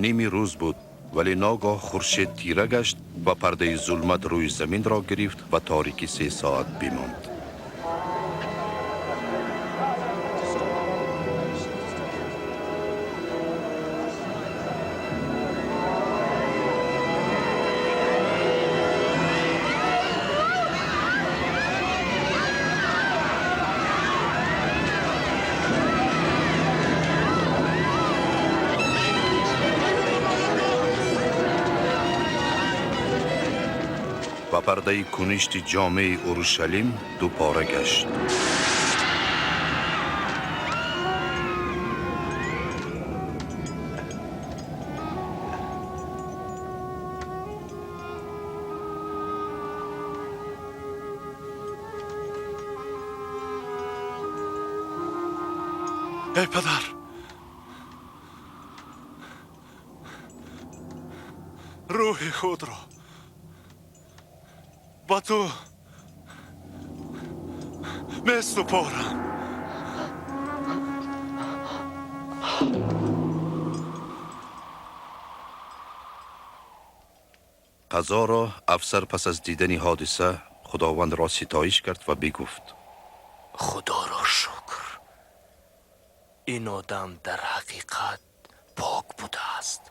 Ними рӯз буд, вале ногоҳ хуршед тира гашт ва пардаи зулмат рӯи заминро гирифт ва торикӣ 3 соат бимонд. Ва пардаи куништи ҷомеи Урушалим дупора гашт. Эй падар, рӯҳи худро ба ту месупорам. Қазоро афсар пас аз дидани ҳодиса Худовандро ситоиш кард ва бигуфт: Худоро шукр, ин одам дар ҳақиқат пок будааст.